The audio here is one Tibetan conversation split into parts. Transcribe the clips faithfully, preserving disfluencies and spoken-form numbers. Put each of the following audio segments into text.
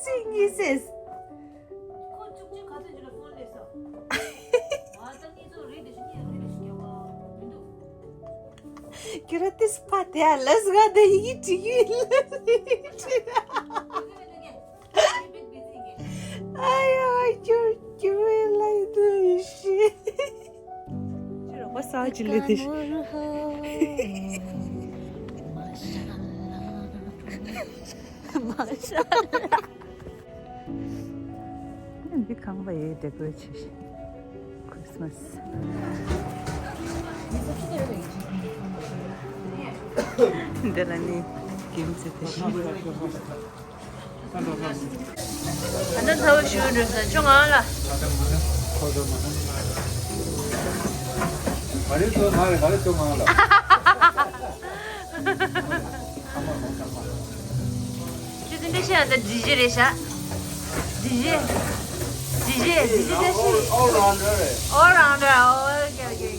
སྲིད་གཉིས་སེས། ཁོ་བཅུ་གཅིག་ག་ཚོད་ཅིག་ལ་ཕོན་སླེབས་སོང་། ང་ད་གཉིས་ཚོ་རེད་དེ་ཤི་གཉིས་རེད་དེ་ཤི་རྒྱལ་བ་མི་འདུག་ཁྱོད་ར་ཏིས་ཕ་དེ་ཨ་ལས་ག་དེ་ཡི་ཅི་ཡི་ལས་ཡི་ཅི། ཨ་ཡ་ཅོ་ཅོ་ལ་དེ་ཤི། ཁྱོད་ར་པ་ས་ཅི་ལས་དེ་ཤི། མ་ཤ་ལ། འདི་ཁང་པ་ཡི་ཌེ་ཀོ་རེ་ཊི་བྱས་ཤིང་། ཁྲིས་མ་སི། འདི་ལ་ནི་གིམ་ཙི་དེ་ཤིང་། ཨ་ནི་ཚ་བོ་ཞུ་འགྲོ་ས་ཅོ་ང་ལ། ག་རེ་ཚོ་ང་རེ་ག་རེ་ཚོ་ང་ལ། ཁྱོད་ཚོ་འདྲ་ཤ་ད་ཌི་ཇེ་རེད་ཤག་ཌི་ཇེ། ཌི་ཇེ། ཌི་ཇེ་འདྲ་ཤ་རེད། All rounder རེད། All rounder. Okay, okay.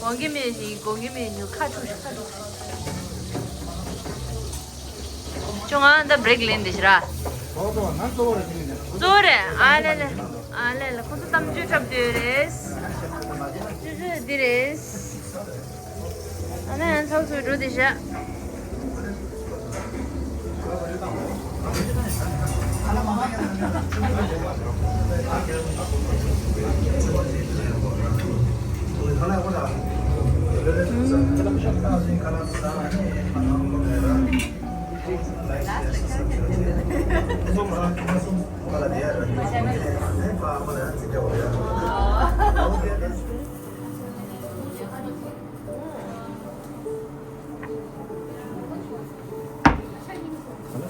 གོང་གི་མེད་ནི་གོང་གི་མེད་ནི་ཁ་ཁྲུ་ཁ་ཁྲུ། ཅོ་ང་ད་བྷི་རེག་ལེན་དེ་ཤི་ར། གཙོ་བོ་རེད། ཨ་ལེ་ལེ། ཨ་ལེ་ལེ། ཁོ་ཚོ་གཏམ་བརྗོད་འཁྲབ་སྡོད་རེད། ཅོ་ཅོ་འདི་རེད། ཨ་ནི་ཡང་ཚོགས་སུ་འགྲོ་དེ་བཞག་ཁ་ན་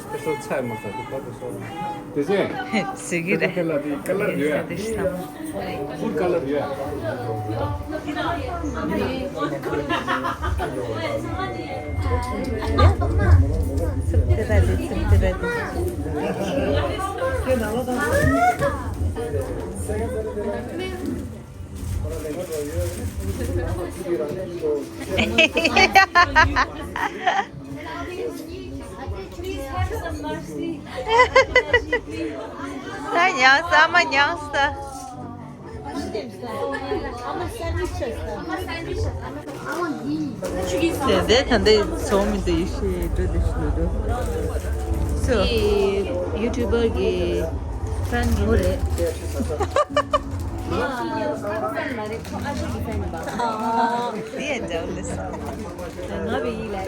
སྤེ་ཤལ་ཚལ་མ་ཟ་དུ་ཁ་དུ་སོ་དེ་ཟེ། ཟེ་གི་རེད། ཁ་ལ་དེ་ཁ་ལ་ཡོད། ཟེ་དེ་ཤི་ཐང་། ཕུར་ཁ་ལ་ཡོད། ཚིག་དེ་ར་དེ་ཚིག་དེ་ར་དེ། ད་ཉང་ས་མ་ཉང་ས། དེ་དེ་ད་འདི་ཚོགས་མི་དེ་ཡེ་ཤེས་འགྲོ་དེ་ཤི་ལོ་འགྲོ། སོ། ཡུ་ཊུབ་པར་གི་ཧྥན་རེད། དེ་ཡང་འཇམ་ལེ་སོ། ང་བི་ཡི་ལ་ཡ།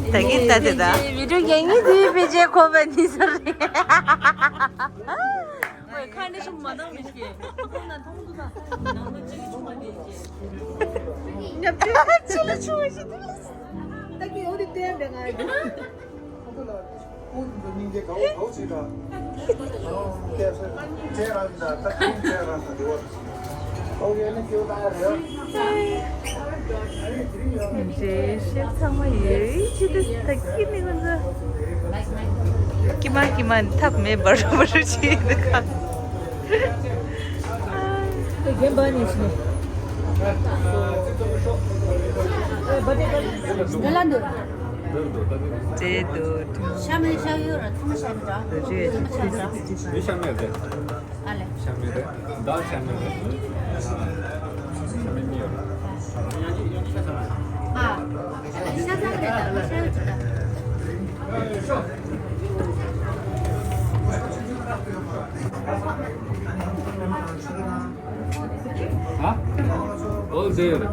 ད་གིན་ད་དེ་ད། བི་ཌིའོ་རྒྱག་ངེས་དེ་བེད་སྤྱད་ཁོ་བ་ནི་ཟེར་རེད། ཁ་འདྲ་ཞིག་མ་འདང་མི་ཤེས། ཁོང་ན་མཐོང་དུ་ད། ནང་ལ་ཅི་ཆུང་མ་འདི་ཤེས། ཉབ་ཅི་ལ་ཆུང་བ་ཞིག་དེ་ལ། ད་གི་འོ་དེ་བསྟན་པའི་ང་ཡི། འདྲེ་ཤེས་ཚང་མ་ཡོད་ཅི་དུས་ད་གི་མི་ང་ཚོ་ཀི་མ་ཀི་མ་ཐབས་མེད་འབར་རུ་འབར་རུ་བྱེད་ཡོད་ཁ། རྒན་པ་ནས་ཕྱིན་ནས། འདི་ལ་འདུག་འདྲེ་འདུག་ཤ་མེད་ཤ་ཡོད་ར་ཐང་ཤ་འདྲ། འདྲེ་ཤ་མེད་རེད། ཨ་ལེ། ཤ་མེད་རེད། ད་ཤ་མེད་རེད། ཤ་མེད་མི་ཡོད་རེད། ཨ། ཤ་ཚ་རེད་ད་ཤ་ཡོད་ཅི་ད། ཨ། ཨོལ་ཟེར།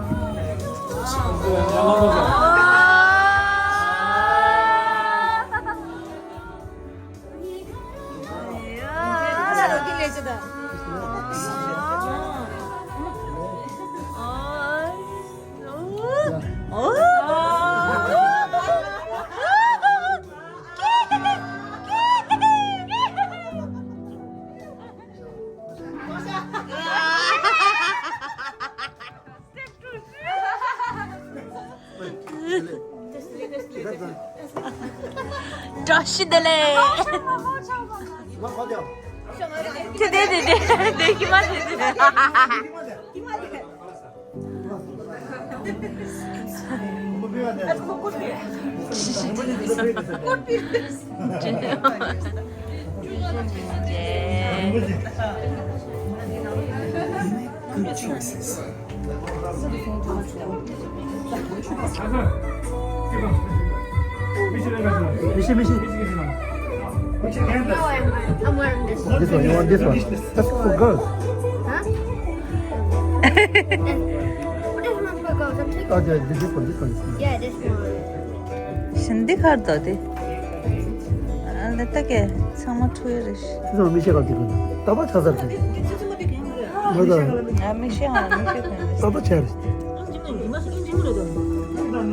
བཀྲ་ཤིས་བདེ་ལེགས། དེ་དེ་དེ་དེ་དེ་ཀྱི་མ་དེ་དེ། Mishi, mishi. No, I'm, I'm wearing this one. This one, you want this one? That's for girls. Huh? This one's for girls. I'm taking Oh, yeah, this one, this one. Yeah, this one. ཤིན་ཏུ་ཁར་དོ་དེ། ཨ་ལེ་ད་གེ་ཚང་མ་འཁྲུ་ཡི་རེད། ཁྱེད་ཚོ་མི་ཤེས་ག་དེ་གི་ད་པ་ཆ་ཚར་གི་ང་ད། ཨ་མི་ཤེས་ཨ་མི་ཤེས་ག་ད་པ་ཆ་རེད།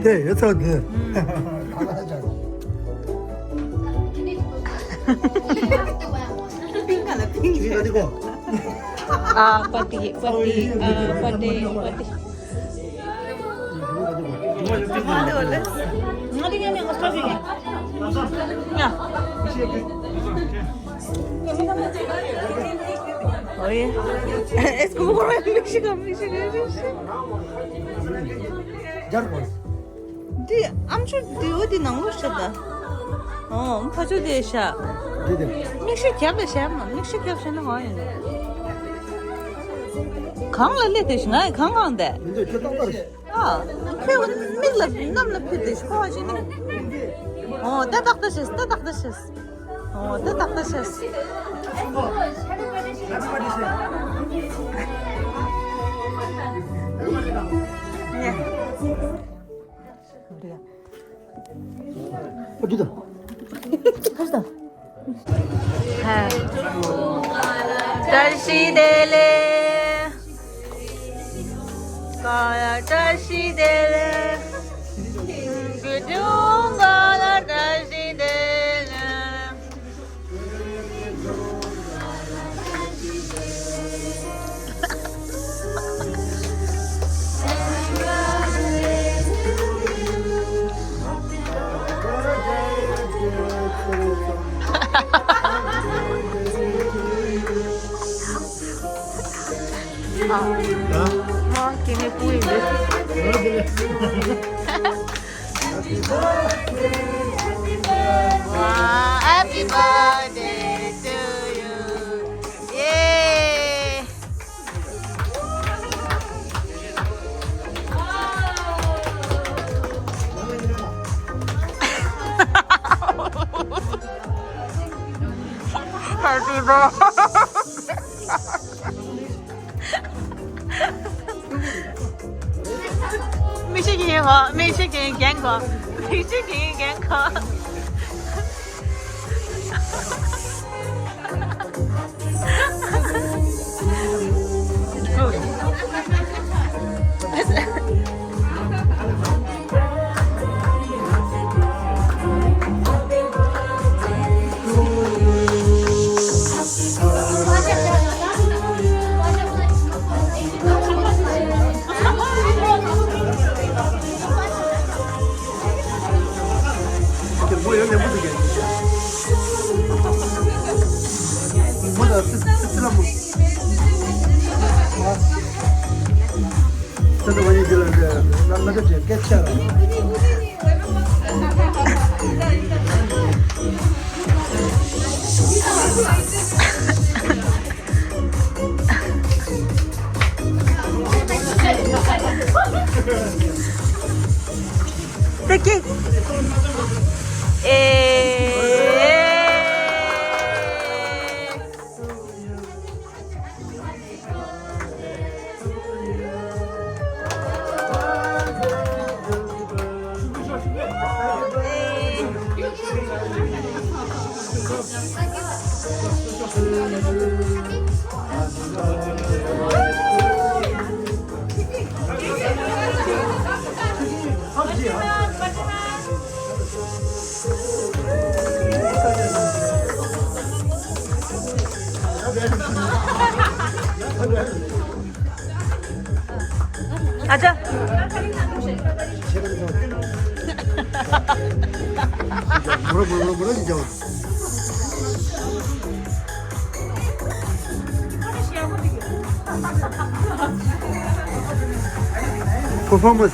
དེ་ཡོད་ཚོད་དེ། ཨ་པ་ཏི་པ་ཏི་ཨ་པ་ཏི་པ་ཏི། འདི་ཨམ་ཆུ་འདི་འོ་འདི་ནང་ལོགས་ཤ་ད། ཨོ་ཕ་ཆུ་དེ་ཤ། འདི་དེ། མིག་ཤ་རྒྱབ་ལ་ཤ་མ་མིག་ཤ་རྒྱབ་ཤ་ན་ཧོ་ཡིན། གང་ལ་སླེབས་དེ་ཤ་ང་ཡི་གང་གང་དེ། མི་འདོད་ཁྱོད་ཏག་ཏག་རེད། ཨ། ཁོས་མིག་ལ་གནམ་ལ་ཕུད་དེ་ཤ་ཁོ་ཧ་ཅི་ནི། ཨོ་ད་ཏག་ཏག་ཤེས་ད་ཏག་ཏག་ཤེས། ཨོ་ད་ཏག་ཏག་ཤེས། ཡ། འགྲོ་ད། བཀྲ་ཤིས་བདེ་ལེགས། བཀྲ་ཤིས་བདེ་ལེགས། བཀྲ་ཤིས་བདེ་ལེགས། ཨ། ཨ། ཨ། ཁྱེད་ནི་སྤུ་ཡིན་པས། Happy birthday to you. Yay! Happy birthday. མིག་ཤེལ་གྱིས་གོ་མིག་ཤེལ་གྱིས་གྱོན་གོ་མིག་ཤེལ་གྱིས་གྱོན་གོ་ཨ་ཅག Performance.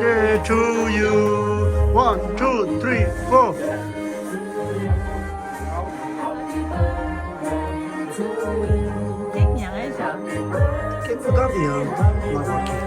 Day to you. One, two, three, four. ཀེག་ཉར་ཡ་བཞག་ཀེག་ཕོ་ཏོག་དེ་ཡང་མ་གོ་ཀེག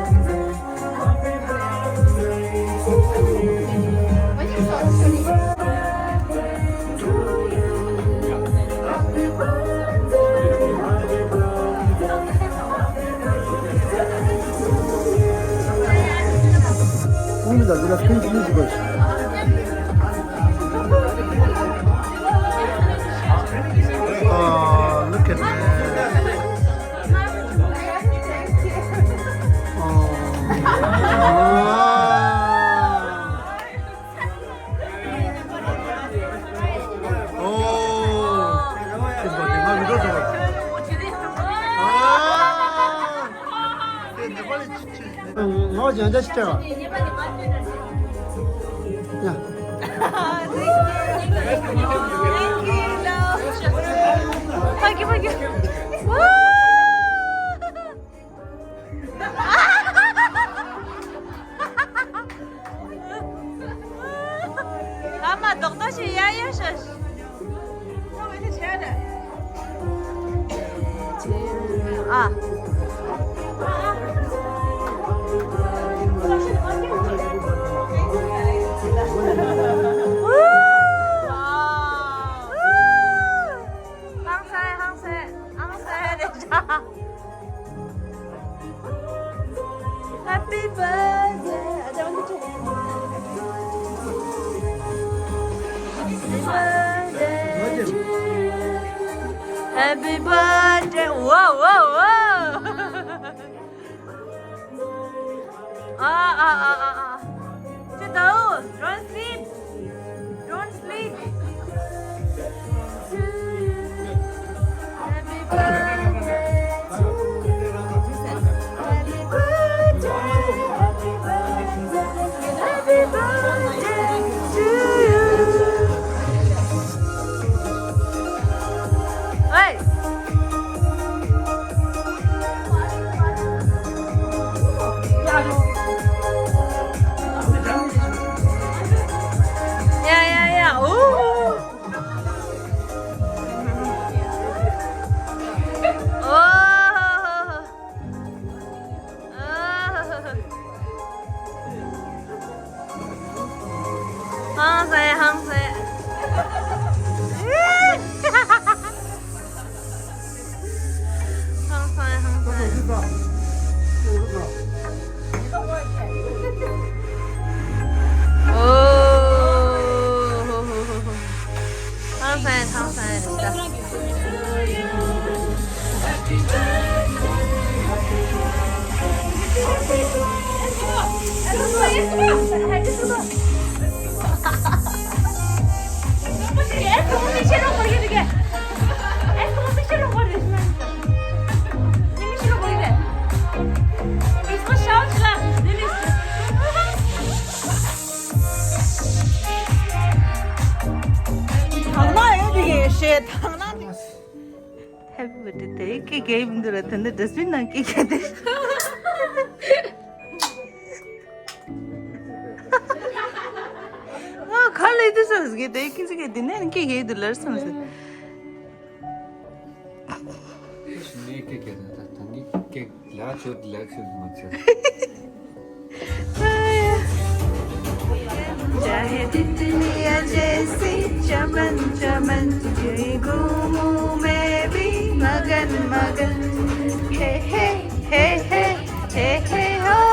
Oh, look at that. Oh. Oh. ང་ཡང་འདྲ་ཞིག་སྤྲད་པ། ཡ། ཕ་གི་ཕ་གི། ཨ་མ་རྡོག་རྡོག་ཞིག་ཡ་ཡ་ཤ། ཨ། ཧང་སང་ཧང་སང་ཧང་སང་རེད་ཤག Happy birthday. Happy birthday. Whoa, whoa, whoa. Ah, ah, ah, ah, ah. Sit down. Don't sleep. Don't sleep. Happy birthday to you. Happy birthday. Happy birthday to you. Hey. Yeah, yeah, yeah. Ooh. Oh. Oh. ཧང་སང་ཧང་སང་། ཧང་སང་ཧང་སང་། ཨོ། ཧང་སང་ཧང་སང་རེད་ད། དང་ན་ཡོད་དེ་གས་ཤེས་དང་ན། Happy birthday དེ་ཀི་གེ་ཡིན་འདུག་ར། དེ་འདི་ཌ་སི་བིན་ནང་ཀི་གེ་དེ། ང་ཁ་ལས་དུ་སོང་ཟིག་དེ་ཀི་ཟིག་དེ་ནས་ཀི་གེ་དུ་ལར་སོང་ཟིག་ནས་ཀི་གེ་དང་ད་ནི་ཀི་ལ་ཆོད་ལ་ཆོད་མ་ཆོད། चाहे तितलियां जैसे चमन चमन, यूं ही घूमूं मैं भी मगन मगन। हे हे हे हे हे हे हो।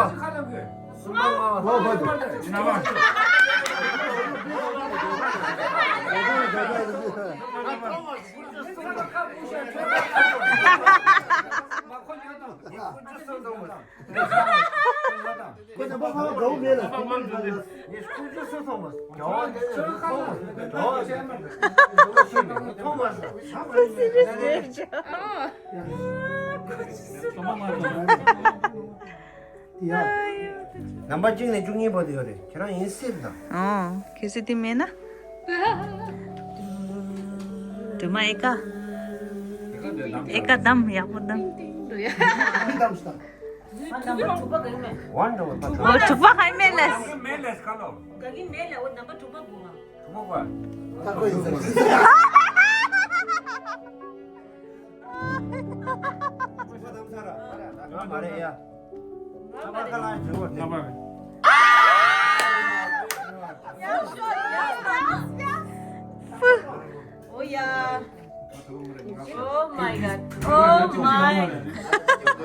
པ། གསུམ་པ་ལྔ་པ། ལྔ་པ། ཁོ་ཚོ་ཕ་མ་དགའ་བོ་མེད་ལ། ཁོ་ཚོ་སུ་ཐོང་མ། རྒྱལ་བ་དེ་ཚོ་ཐོང་མ། རྒྱལ་བ་དེ་ཚོ་ཐོང་མ། ཁོ་སི་རི་ཡས་རེད། ཡ། ནམ་པ་གཅིག་ནས་བཅུ་གཉིས་བར་དུ་ཡོད་རེད། ཁྱེད་རང་ཡིན་སྲིད་དང་། ཨོ། གལ་སྲིད་དེ་མེད་ན། སྒྲོལ་མ་ཨེ་ཀ་ཨེ་ཀ་བདམས། ཡག་པོ་བདམས། མི་བདམས་སྟ། ཝན་འདྲ་བ་ད། ཨོ། དྲུག་པ་གང་མེད་ལས། མེད་ལས་ཁ་ལོ། ག་གི་མེད་ལས། འོ་ནམ་པ་དྲུག་པ་དགོས་པ། དྲུག་པ་དགོས། ད་ཁོ་ཡིན་ཟེར། མ་རེད་ཡ། ཨོ་ཡ། Oh my God. Oh my God.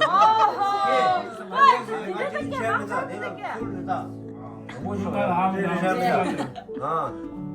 Oh ho. ཨ།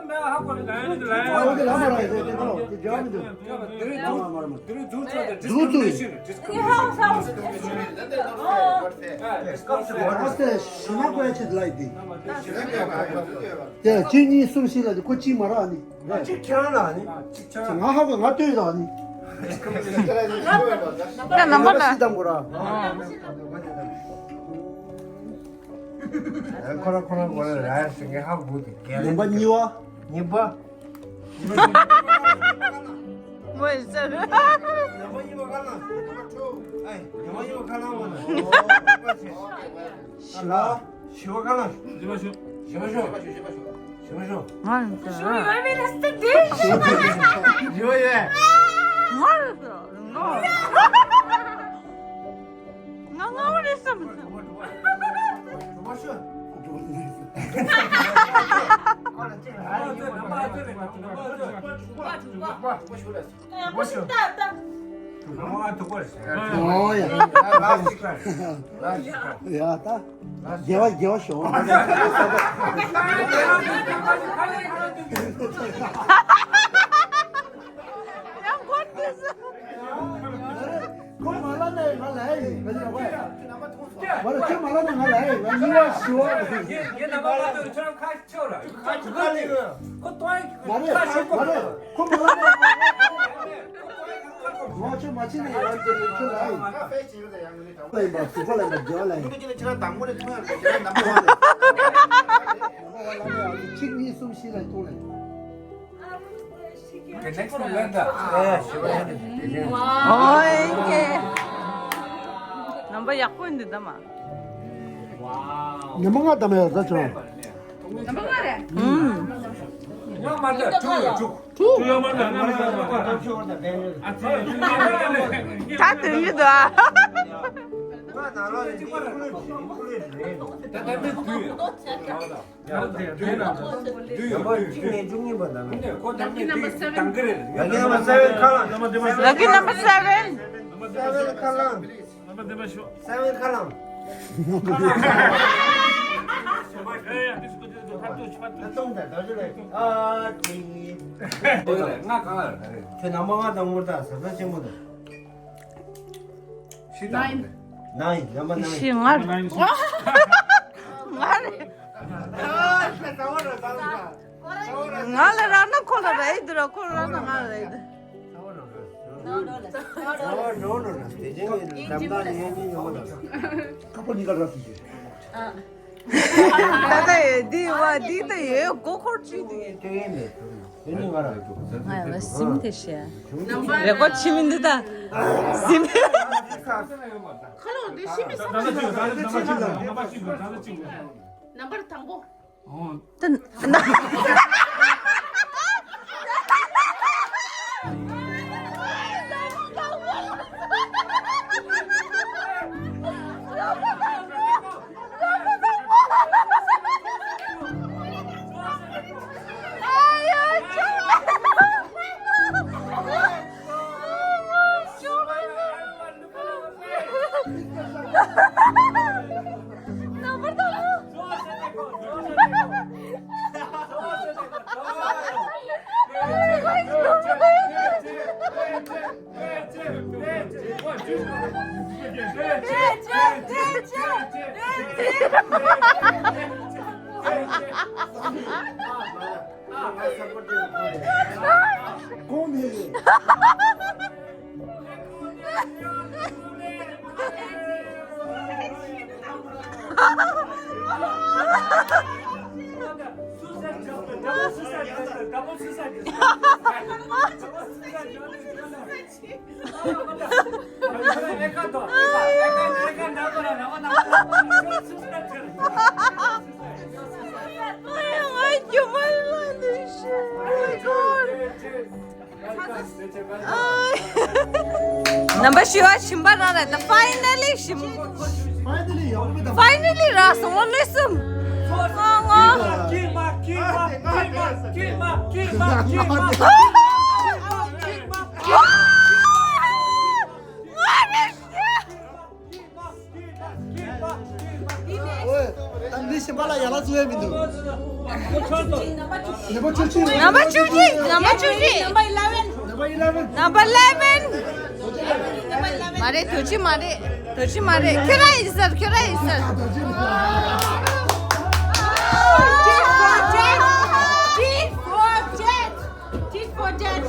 ལ་མེད་ཧ་གོ་ལ་ཡོད་ལ་ཡོད། ཨ་འོ་དེ་ལ་མ་ར་ཡོད་དེ་དེ་ལོ་དེ་འབྲེལ་བ་མི་འདུག་དེ་རུ་ཚོགས་ཀྱི་འཛུགས་ཚུལ། ཌི་སི་ཀི་རི་མི་ནེ་ཤན། ཌི་སི་ཀི་རི་མི་ནེ་ཤན། ཨ་དེ་ཞུ་ན་གོ་ཡ་ཆེད་ལ་ཡིན་དེ། དེ་གཅིག་གཉིས་གསུམ་བཞི་ལ་དེ་ཁོ་གཅིག་མ་རག་ནི། གཅིག་ཁྱེད་རང་ལ་ནི། ང་ཧ་གོ་ང་ལྟོས་རག་ནི། ད་ནམ་པ་ལ། ཤི་དང་གོ་ར། ཁོ་རང་ཁོ་རང་གོ་ར་ར་ཟེར་ངས་ཧ་གོ་གི། ནམ་པ་གཉིས་པ། གཉིས་པ། མོས་ཟེར། ནམ་པ་གཉིས་པ་ཁ་ལ། ཨེ། ནམ་པ་གཉིས་པ་ཁ་ལ་བ་ན། ཤི་ལ། ཞི་བ་ཁ་ལ། ཞི་བ་ཤོག་ཞི་བ་ཤོག་ཞི་བ་ཤོག་ང་ཡིན་ཟེར། ཞི་བ་ཡོད། ང་ཡིན་ཟེར། ང་ང་བ་རེད་བསམ་སོང་། ཨོ་ཡ། ཡ་ད། དགེ་བ་དགེ་བ་ཤོག་ཁོ་མ་ལ་ནས་ང་ལ་ཡིན་ང་ལ་བ་ཡ། མ་ལ་ཁྱོད་མ་ལ་ནས་ང་ལ་ཡིན་ང་གཉིས་པ་ཞུ་བ། ངའི་ངའི་ནམ་པ་མ་ཐོན་ཁྱོད་རང་ཁ་ཆེ་བ་ར། ཁ་ཆེ་བ་ལ་ཡོད། ཁོ་ཏོ་ཡ་མ་རེད་ཁ་ཤོག་མ་རེད་ཁོ་མ་ལ་ནས་ང་ལ་ཡིན། ང་ཆོས་མ་ཕྱིན་ནས་ང་ཚོ་ཁྱོད་ལ་ཡིན། ལ་ཡིན་པ་སུ་ཁོ་ལ་ཡིན་པ་རྒྱལ་བ་ལ་ཡིན། གཅིག་གཉིས་གསུམ་བཞི་ལ་གཏོང་ལ་ཡིན། The next one ལ་ད། ཨོའི་ཀེ། ནམ་པ་ཡག་པོ་འདི་ད་མ། ཉི་མ་ལྔ་ད་མ་ཡག་ད་ཆོག་ནམ་པ་ལྔ་རེད། ཨུམ། ང་མ་ད་དྲུག་ཡོད་དྲུག་དྲུག་ཡོད་མ་ད་ང་མ་ད་ད་ད་ད་ད་ད་ད་ད་ད་ད་དོན་ཡོད་ད། ང་ན་ལོ་ཡིན་ཀླུ་ཡིན་ཀླུ་ཡིན་རེད། ད་ད་ད་དུས་ཡོད། ད་ད་དུས་ཡོད། དུས་ཡོད། དུས་ཡོད། དུས་ཡོད། ལག་ཁྱི་ནམ་པར་སེ་བེན། ལག་ཁྱི་ནམ་པར་སེ་བེན་ཁ་ལ། ལག་ཁྱི་ནམ་པར་སེ་བེན། སེ་བེན་ཁ་ལ། སེ་བེན་ཁ་ལ། ཨ་ཏི། ཁྱོད་ནམ་པར་ལྔ་དང་ངོར་ད་ཟ་ཟ་ཆེན་པོ་དང་། ཤི་དང་། ནའིན། ནའིན། ནམ་པར་ནའིན། ཤི་ང་། ང་རེད། ང་ལ་རག་ན་ཁོ་ལ་རག་ཡི་འདུག་ར་ཁོ་རག་ན་ང་ལ་རག་ཡི་འདུག་ནོ་ནོ་ནོ། དེ་ཅན་གྱི་འགྲམ་ཐག་ཡན་ཅིན་ཡོང་གི་འདུག་ཁ་པོ་གཉིས་ཀ་རབ་ཏུ་བྱས། ད་ལྟ་ཡོད་འདི་བ་འདི་ལྟ་ཡོད་མགོ་འཁོར་བཅུག་འདུག་སྐྱེ་ཡན་མེད་དུ་ཡོད་ནི་ང་ར་འདུག་ང་ཡང་སིམ་དེ་བཤད། རེ་སྐོར་ཕྱི་མི་འདི་ད་སིམ། ཁ་ལོ་འདི་ཕྱི་མི་སམ་ཅི་ལ། ནམ་པར་དང་པོ། ད། རྣམ་པ་བཞི་བ་ཞིམ་པ་རང་རེད་ད། ཕའི་ནལ་ལི་ཞིམ། ཕའི་ནལ་ལི་ཡག་པོ་མེད་ད། ཕའི་ནལ་ལི་རག་སོང་ལོ་ལོས་སུམ། ང་ང་། ཨོའི། ད་མི་གཞན་པ་ལ་ཡ་ལ་བཟོ་ཡ་མི་འདུག་ནམ་པ་བཅུ་གཅིག་ནམ་པ་བཅུ་གཅིག་ནམ་པ་བཅུ་གཅིག་ནམ་པ་ཨི་ལེ་ཝེན། ནམ་པ་ཨི་ལེ་ཝེན། མ་རེད། དོ་ཅི་མ་རེད། དོ་ཅི་མ་རེད། ཁྱོད་རང་ཡིན་ཟེར། ཁྱོད་རང་ཡིན་ཟེར། Tit for tat. Tit for tat. Tit for tat.